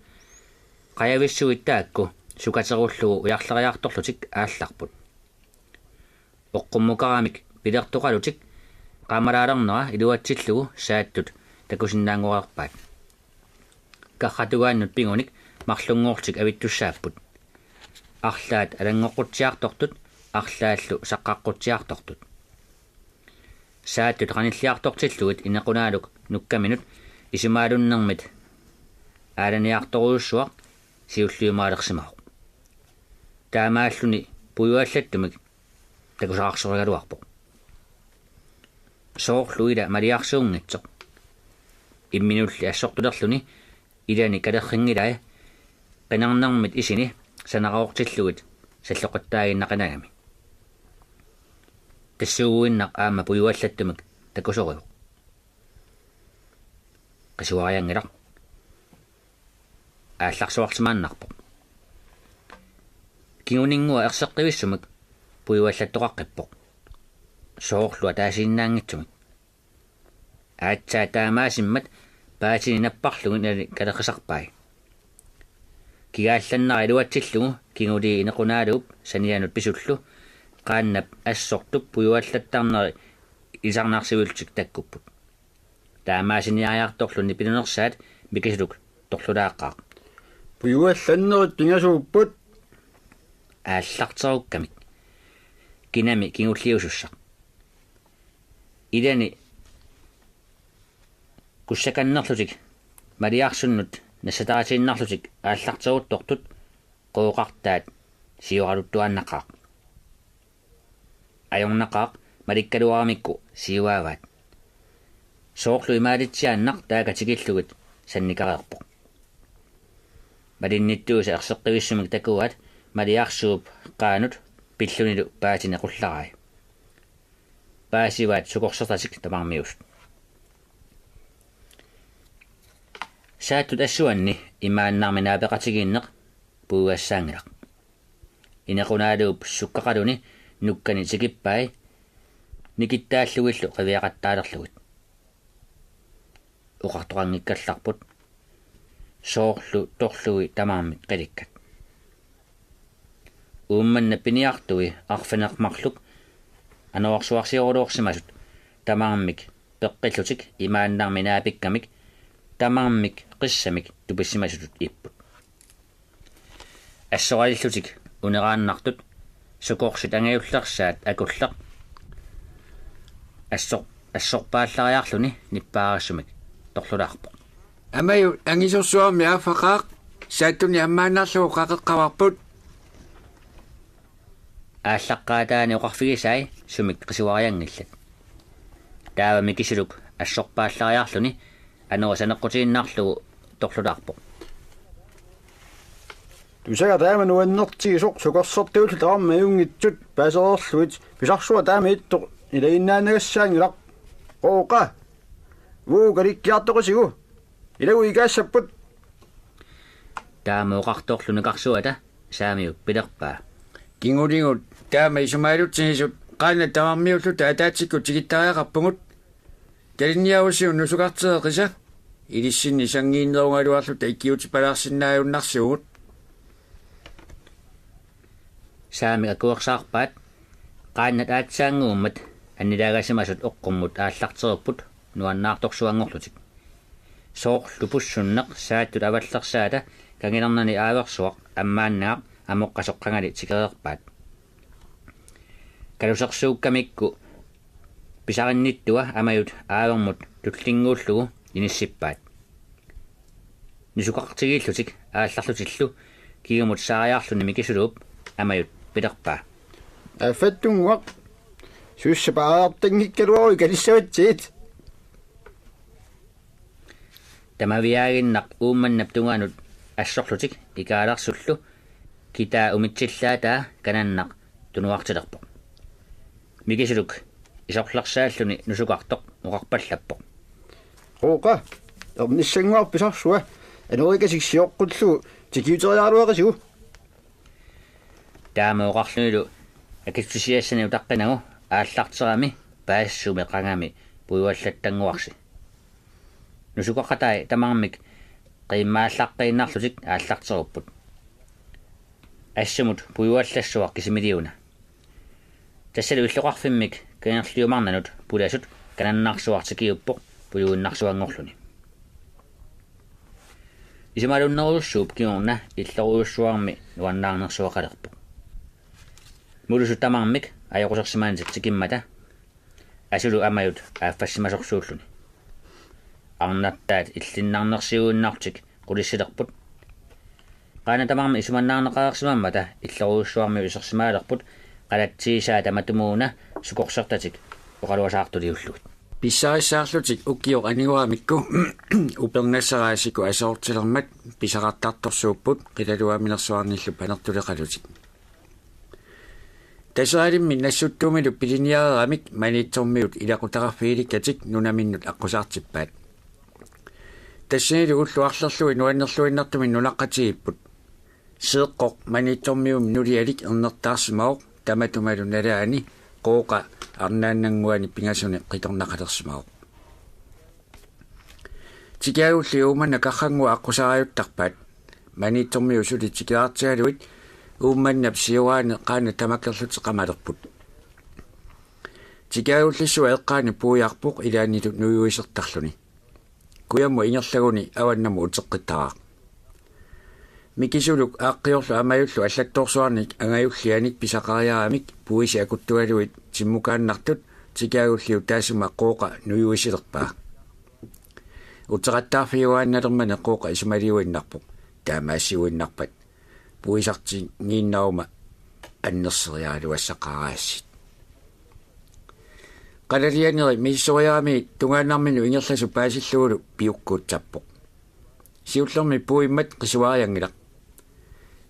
qajavissuit taakku sukaterullugu ujarleriartorlutik aallarput. Oqqummukaramik pilertoqalutik qaamalaalernera iluatsillugu Saattut takusinnaanngoreerpaat. Karratugaannut pingunik marlunngorlutik avittussaapput. Arlaat alanngoqqutsiartortut, arlaallu saqqaqqutsiartortut. Saattut qanilliartortillugit Inequnaaluk Nukkaminut isumaalunnermit aalaniartorujussuaq siulliumaalersimavoq. Taamaalluni pujuallattumik takusaqarsorigaluarpoq. Soorlu ila maliarsuunngitsoq. Imminulli assortulerluni ilani kalerrinngilai qinarnermit isini sanaraortillugit salloqittaaginnaqinagami. Tassuuguinnaq aamma pujuallattumik takusorivoq. Qisuarianngilaq. Aallarsuarsimaannarpoq. Kinguninngua erseqqivissumik pujuallattoqaqqippoq. Soorlu ataasiinnaanngitsumik. Aatsaat taamaasimmat paatini napparlugit ilani kalerrisarpai. Kigaallannera iluatsillugu kingulii Inequnaaluup sanianut pisullu qaannap assortup pujuallattarneri ilisarnarsivillutik takkupput. Taamaasiniariartorluni pinunersaat Mikisuluk torlulaaqqaaq: Pujuallannerit pingasuupput. aallarterukkamik, kinami kingulliusussaq. Ilani kussakannerlutik maliarsunnut nassataatiinnarlutik aallarteruttortut Qooqartaat sioraluttuaannaqaaq. Ajornaqaaq malikkaluaramikku siuaavaat. Soorlu imaalitsiaannaq taaka tikillugit sannikareerpoq. Malinnittuisa erseqqivissumik takuaat maliarsuup qaanut pillunilu paatini qullarai. Paasivaat sukorsertatik tamarmiusut. Saattut assuanni imaannarmi naapeqatigiinneq puiuassaanngilaq. Inequnaaluup sukkaqaluni nukkani tikippai nikittaallugillu qiviaqattaalerlugit. Oqartoqanngikkallarput soorlu torlui tamarmik qilikkat. Uummannap piniartui arfineq-marluk anorersuarsioruluarsimasut tamarmik peqqillutik imaannarmi naapikkamik tamarmik qissamik tupissimasutut ipput. Assoralillutik uneraannartut sukorsit angajullersaat akulleq assor-, assorpaallariarluni nippaarissumik torlulaarpoq. Amaju angisorsuarmi aaffaqaaq, Saattuni ammaannarlugu qaqeqqavarput. Aallaqqaataani oqarfigisai sumik qisuarianngillat. Taava Mikisuluk assorpaallariarluni anori saneqqutiinnarlugu torlulaarpoq. Tusaga taama nuannertigisoq sukorsertiullu tamarmik ajunngitsut paasereerlugit pisarsua taama ittoq ilaginnaannagassaanngilaq. Qooqa. Vuu, kalikkiartoqisigu. Ilagu ikaassapput. Taama oqartorlu nukarsuata Saamiu pilerpaa: Kinguligut taama isumaalutsigisut qaannat tamarmiulluta ataatsikkut tikittariaqarpugut. Talinniarusiuk nusukartereqisa. Ilissinni sanngiinnerugaluarluta ikiuutipalaarsinnaajunnaarsivugut. Saamik akuersaarpaat qaannat aatsaannguummat annilaagasimasut oqqummut aallarterupput nuannaartorsuanngorlutik. Soorlu pussunneq Saattut avallersaata kangilernani aaversuaq ammaannagaq amoqqasoq qangali tikereerpaat. Kalusersuukkamikku pisarinnittua Amajut aavermut tullinnguullugu inissippaat. Nusukartigiillutik aallarlutillu kingumut saariarluni Mikisuluup Amajut pilerpaa: Aaffattunnguaq. Suussap aarartanngikkaluaruit kalissavatsigit. Tamaviaaginnaq Uummannap tungaanut assorlutik ikaalersullu kitaa umitsillaataa kanannaq tunuartilerpoq. Mikisuluk isorlersaalluni nusukartoq oqarpallappoq: Qooqa, ernissannguaq pisarsua anorikasik sioqqullugu tikiuteriaraluaqisigu. Taama oqarlunilu akitsisiassani utaqqinagu aallarterami paasisumi qangami puiuallattannguarsi. Nusukaqatai tamarmik qiimmaallaqqiinnarlutik aallarterupput. Assumut puiuallassuaq kisimiiliuna. Tassalu illoqarfimmik kangerliumarnanut pulasut kanannarsuaq tikiuppoq pujuinnarsuanngorluni. Isumaalunnerujussuup kingorna illorujussuarmi nuannaarnersuaqalerpoq. Mulusut tamarmik ajoqusersimanitik tikimmata asulu Amajut aaffassimasorsuulluni. Arnartaat illinnarnersiuinnarlutik qulissilerput. Qaannat tamarmik isumannaarneqareersimammata illorujussuarmiut isersimaalerput qalatsiisaa tamatumuuna sukorsertatik oqaluasaartuliullugit. Pissarissaarlutik ukioq anigoramikku upernassaraasiku asoortilermat pisaqartartorsuupput qilaluaminersuarnillu panertuleqalutik. Taseralimmi Nassuttuumilu piliniareeramik Maniitsormiut ilaqutaqarfigilikkatik nunaminnut aqqusaartippaat. Tassanilu ullut arlerlugit nuannerluinnartumik nunaqqatigiipput. Seeqqoq Maniitsormiummi nulialik ernertaarsimavoq, tamatumalu nalaani Qooqa arnaannannguani pingasuni qitornaqalersimavoq. Tikiagulli Uummannap qarrannguaq aqqusaariuttarpaat. Maniitsormiut suli tikeraartigalugit Uummannap sioraani qaannat tamakkerlutik qamalerput. Tikiagullissuaq eqqaani puiarpoq ilaannilu nujuisertarluni. Kujammut ingerlaguni avannamut uteqqittaraaq. Mikisuluk aaqqiorlu Amajullu allattorsuarnik angajullianik pisaqariaramik puisi akuttugalugit timmukaannartut Tikaagulliup taassuma Qooqa nujuisilerpaa. Uteqattaarfiuaannalermani Qooqa isumaliuinnarpoq, taamaassiuinnarpat puisartinngiinnaruma annerseriaraluassaqaraassit. Qalalianeri misissoriarami tungaannarminut ingerlasut paasillugulu piukkuutsappoq. Siullermik puuimmat qisuarianngilaq.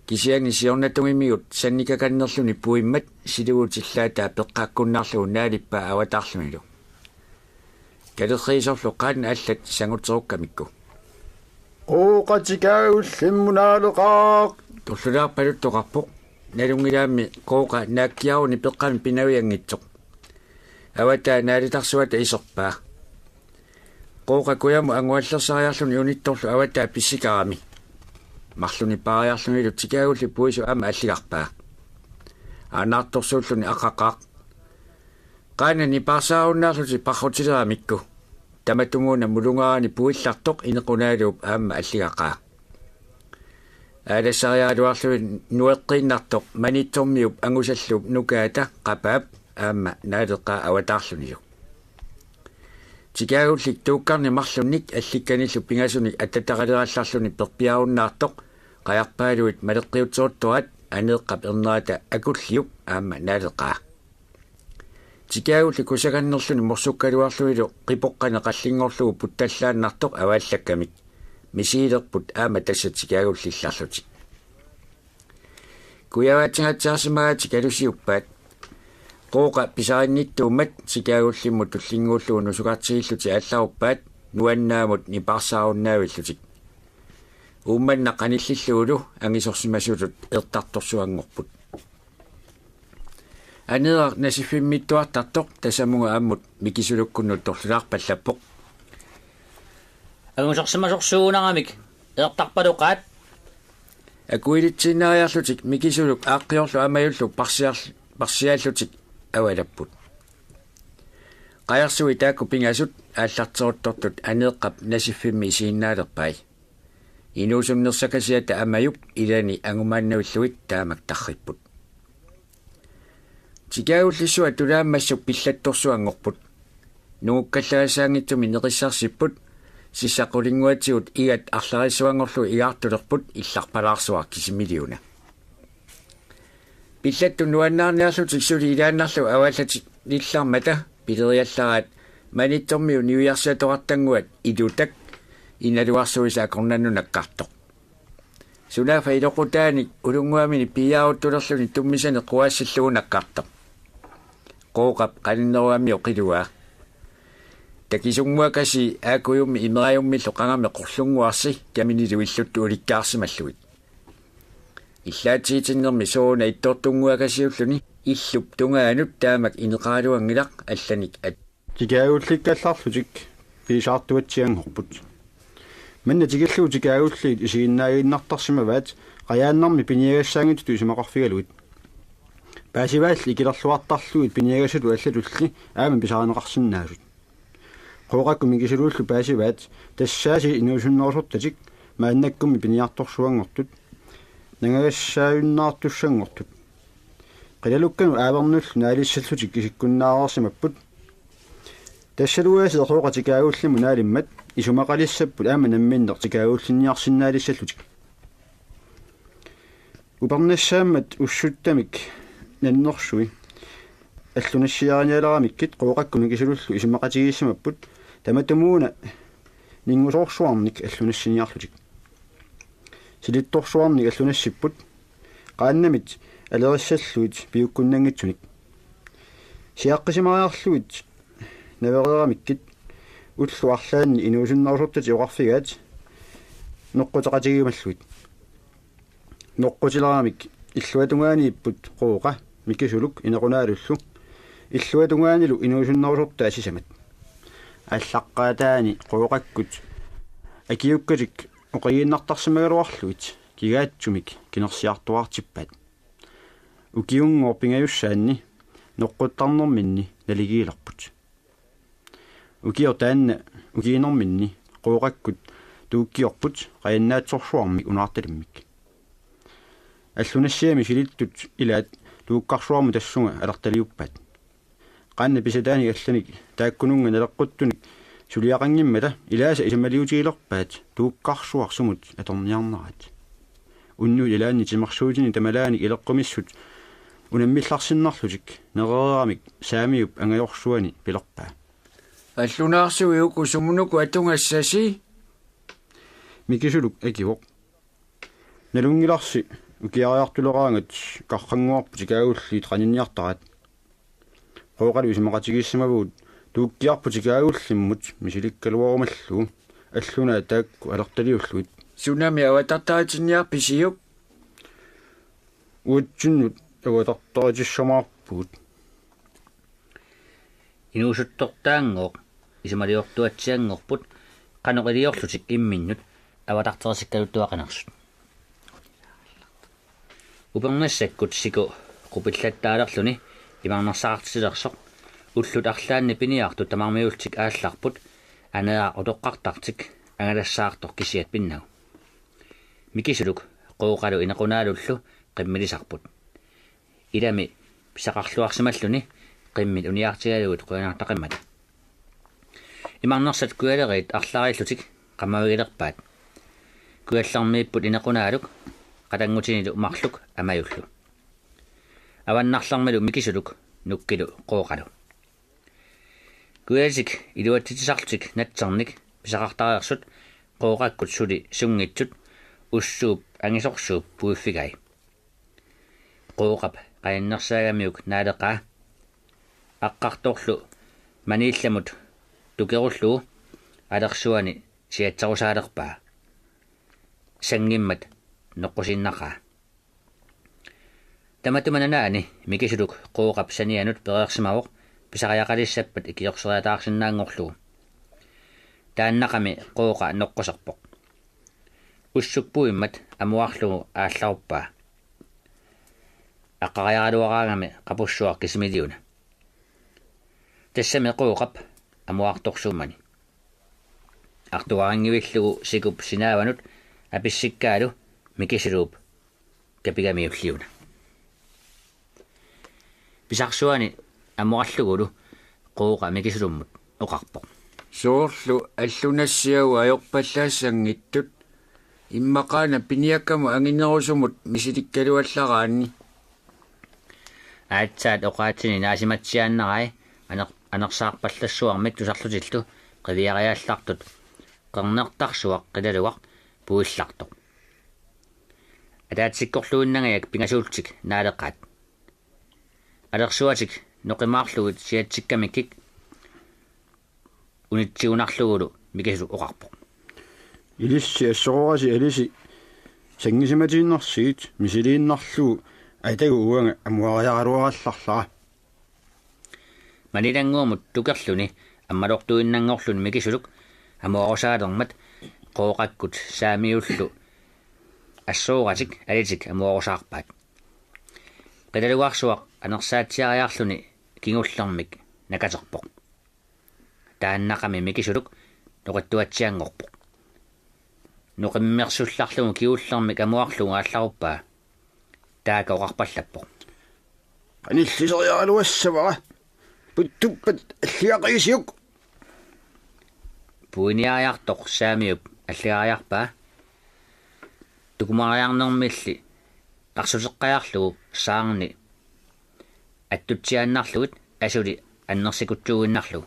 Kisianni siornatungimigut sannikakannerluni puuimmat silugutillaataa peqqaakkunnaarlugu naalippaa avataarlunilu. Kalerriisorlu qaannat allat sanguterukkamikku: Qooqa Tikaagullimmut naaleqaaq! Torlulaarpaluttoqarpoq. Nalunngilaammi Qooqa naakkiaruni peqqamik pinavianngitsoq. Avataa naalitarsuata iserpaa. Qooqa kujamut anguallersariarluni unittorlu avataa pissikarami. Marlunnik paariarlunilu Tikaagulli puisoq aamma alligarpaa. Aanaartorsuulluni aqaqaaq. Qaannat nipaarsaarunnaarlutik parrutileramikku. Tamatumuuna mulungaarani puillartoq Inequnaaluup aamma alligaqaa. Aalassariaraluarluni nueqqiinnartoq Maniitsormiup angusalluup nukaata Qapaap aamma naaleqaa avataarlunilu. Tikaagullik tuukkarnik marlunnik allikkanillu pingasunik attataqalerallarluni perpiarunnaartoq qajarpaaluit maleqqiutseruttoraat Aneeqqap ernerata Akulliup aamma naaleqaa. Tikaagulli kusakannerluni morsukkaluarlunilu qipoqqani qallinngorlugu puttallaannartoq avaallakkamik. Misigilerput aamma tassa Tikaagullillarlutik. Kujavaatigatsiarsimagatik alusiuppaat. Qooqa pisarinnittuummat Tikaagullimmut tullinnguullugu nusukartigillutik aallaruppaat nuannaamut nipaarsaarunnavillutik. Uummannaq qanillillugulu angisorsimasutut eertartorsuanngorput. Aneeraq nasiffimmiittuartartoq tasamunga ammut Mikisulukkunnut torlulaarpallappoq: Angisorsimasorsuunaramik eertarpaloqaat. Akuilitsiinnariarlutik Mikisuluk aaqqiorlu Amajullu parsiar-, parsiaallutik avalapput. Qajarsuit taakku pingasut aallarteruttortut Aneeqqap nasiffimmi isiginnaalerpai. Inuusunnersakasiata Amajup ilani angumaannavillugit taamak tarripput. Tikaagullissuaq tulaammassuk pillattorsuanngorput. Nungukkallaassaanngitsumik neqissarsipput, sissaq qulinnguatigut igat arlarissuanngorlugu igaartulerput illarpalaarsuaq kisimiiliuna. Pillattut nuannaarniarlutik suli ilaannarlugu avaallatillarmata pileriallaraat Maniitsormiut niviarsiatoqartannguat Ilutak, inaluarsuisa akornannut nakkartoq. Sunaaffa iloqutaanik ulunnguaminik piiaaruttulerluni tummisanik quaassillugu nakkartoq. Qooqap qaninnerugamioq qiluaa. Takisunnguakasii aakkujummi imerajummillu qangami qorlunnguarsi kaminilu illuttut ulikkaarsimallugit. Illaatigitinnermi sooruna ittoortunnguakasiulluni illup tungaanut taamak ineqaraluanngilaq allanik at-. Tikaagullikkallarlutik piisaartuatsianngorput. Manna tikillugu Tikaagulliit isiginnaaginnartarsimavaat qajaannarmi piniagassaanngitsutut isumaqarfigalugit. Paasivaalli ikilerluartarlugit piniagassatut allatulli aamma pisarineqarsinnaasut. Qooqakkut Mikisuluullu paasivaat tassaasiit inuusunnerusortatik maannakkummi piniartorsuanngortut, nangagassaajunnaartussanngortut. Qilalukkanut aavernullu naalissallutik isikkunnaareersimapput. Tassalu aasiit Qooqa Tikaagullimmut naalimmat isumaqalissapput aamma namminneq Tikaagullinniarsinnaalissallutik. Upernassaammat ussuttamik nannersui allunassiarinialeramikkit Qooqakkut Mikisulullu isumaqatigiissimapput tamatumuuna ninngusoorsuarnik allunassiniarlutik. Silittorsuarnik allunassipput qaannamit alerissallugit piukkunnanngitsunik. Siaqqisimariarlugit navereeramikkit ullut arlaanni inuusunnerusortatik oqarfigaat noqquteqatigiumallugit. Noqqutileramik illuatungaaniipput Qooqa Mikisuluk Inequnaalullu, illuatungaanilu inuusunnerusortaat sisamat. Aallaqqaataani Qooqakkut akiukkatik oqigiinnartarsimagaluarlugit kigaatsumik kinersiartuaartippaat. Ukiunngooq pingajussaanni noqquttarnerminni naligiilerput. Ukioq taanna ukiinerminni Qooqakkut tuukkiorput qajannaatsorsuarmik unaartalimmik. Allunassiami silittut ilaat tuukkarsuarmut tassunga alertaliuppaat. Qaannat pisataanik allanik taakkununnga naleqquttunik suliaqanngimmata ilaasa isumaliutigilerpaat tuukkarsuaq sumut atorniarneraat. Unnuit ilaanni timersuutinik tamalaanik ileqqumissut unammillarsinnarlutik nerereeramik Saamiup angajorsuani pilerpaa: "Allunaarsuit uku sumunuku atugassasi?" Mikisuluk akivoq: "Nalunngilarsi ukiariartuleraangat qarrannguarput tikaagulliit qaninniartaraat." Qooqalu isumaqatigiissamavugut tuukkiarput tikaagullimmut misilikkaluarumallugu allunaat taakku alertaliullugit: "Sunami avatartaritinniarpisiuk?" "Uatsinnut avatartaritissamaarpugut." Inuusuttortaanngooq isumaliortuatsianngorput qanoq iliorlutik imminnut avatartaritikkaluttuaqinersut. Upernassakkut siku qupillattaalerluni imarnersaqartitsilersoq ullut arlaanni piniartut tamarmiullutik aallarput aneeraq utoqqartartik angalassaartoq kisiat pinnagu. Mikisuluk Qooqalu Inequnaalullu qimmilisarput. Ilami pisaqarluarsimalluni qimmit uniartigalugit qujanartaqimmata. Imarnersat kujaleriit arlariillutik qamavigilerpaat. Kujallermiipput Inequnaaluk qatanngutinilu marluk Amajullu. Avannarlermilu Mikisuluk nukkilu Qooqalu. Kujalitik iluatsitsisarlutik natsernik pisaqartareersut Qooqakkut suli sunngitsut ussuup angisorsuup puiffigai. Qooqap qaninnersaagamiuk naaleqaa. Aqqartorlu maniillamut tukerullugu alersuani siatserusaalerpaa. Sanngimmat noqqusiinnaqaa. Tamatuma nanaani Mikisuluk Qooqap sanianut pereersimavoq pisariaqalissappat ikiorsereataarsinnaanngorlugu. Taannaqami Qooqa noqquserpoq. Ussuk puimmat amuarlugu aallaruppaa. Aqqariaraluaraangami qapussuaq kisimiliuna. Tassami Qooqap amuartorsuummani. Artuarinngivillugu sikup sinaavanut apissikkaalu Mikisuluup kapigamiulliuna. Pisarsuani amuarlugulu Qooqa Mikisulummut oqarpoq: "Soorlu allunassiagut ajorpallaassanngitsut, immaqaana piniakkamut anginerusumut misilikkaluallaraanni?" Aatsaat oqaatsini naasimatsiaannarai aner-, anersaarpallassuarmik tusarlutillu qiviariallartut qernertarsuaq qilalugaq puillartoq. Ataatsikkorluinnangajak pingasuullutik naaleqaat. Alersuatik noqimaarlugit siatsikkamikkik unitsigunarlugulu Mikisuluk oqarpoq: "Ilissi assororasi alisi sanngisimatiinnarsigit misiliinnarlugu atagu uanga amuariaraluarallarlara." Manilannguamut tukerluni ammalortuinnanngorluni Mikisuluk amuarusaalermat Qooqakkut Saamiullu assooratik alitik amuarusaarpaat. Qilalugarsuaq anersaatsiariarluni kingullermik nakaterpoq. Taannaqami Mikisuluk noqittuatsianngorpoq. Noqimmersullarlugu kingullermik amuarlugu aallaruppaa. Taaka oqarpallappoq: "Qanilliseriaraluassavara. Puttuppat alligaqigisiuk." Puiniariartoq Saamiup alligariarpaa. Tukumariarnermilli qarsuteqqajarlugu saarni attutsiaannarlugit asuli annersikutsuuinnarlugu.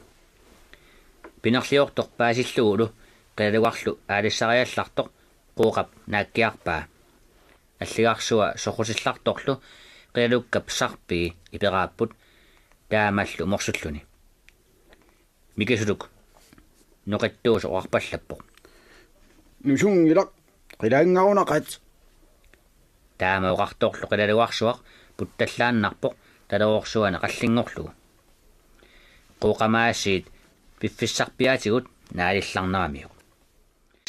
Pinerliortoq paasillugulu qilalugarlu aalissariallartoq Qooqap naakkiarpaa. Alligarsua sorrusillartorlu qilalukkap sarpii iperaapput taamallu morsulluni. Mikisuluk noqittuusoq oqarpallappoq: "Nusunngilaq, qilaanngarunaqaat." Taama oqartorlu qilalugarsuaq puttallaannarpoq talerorsuani qallinngorlugu. Qooqamaasiit piffissarpiaatigut naalillarneramiuk.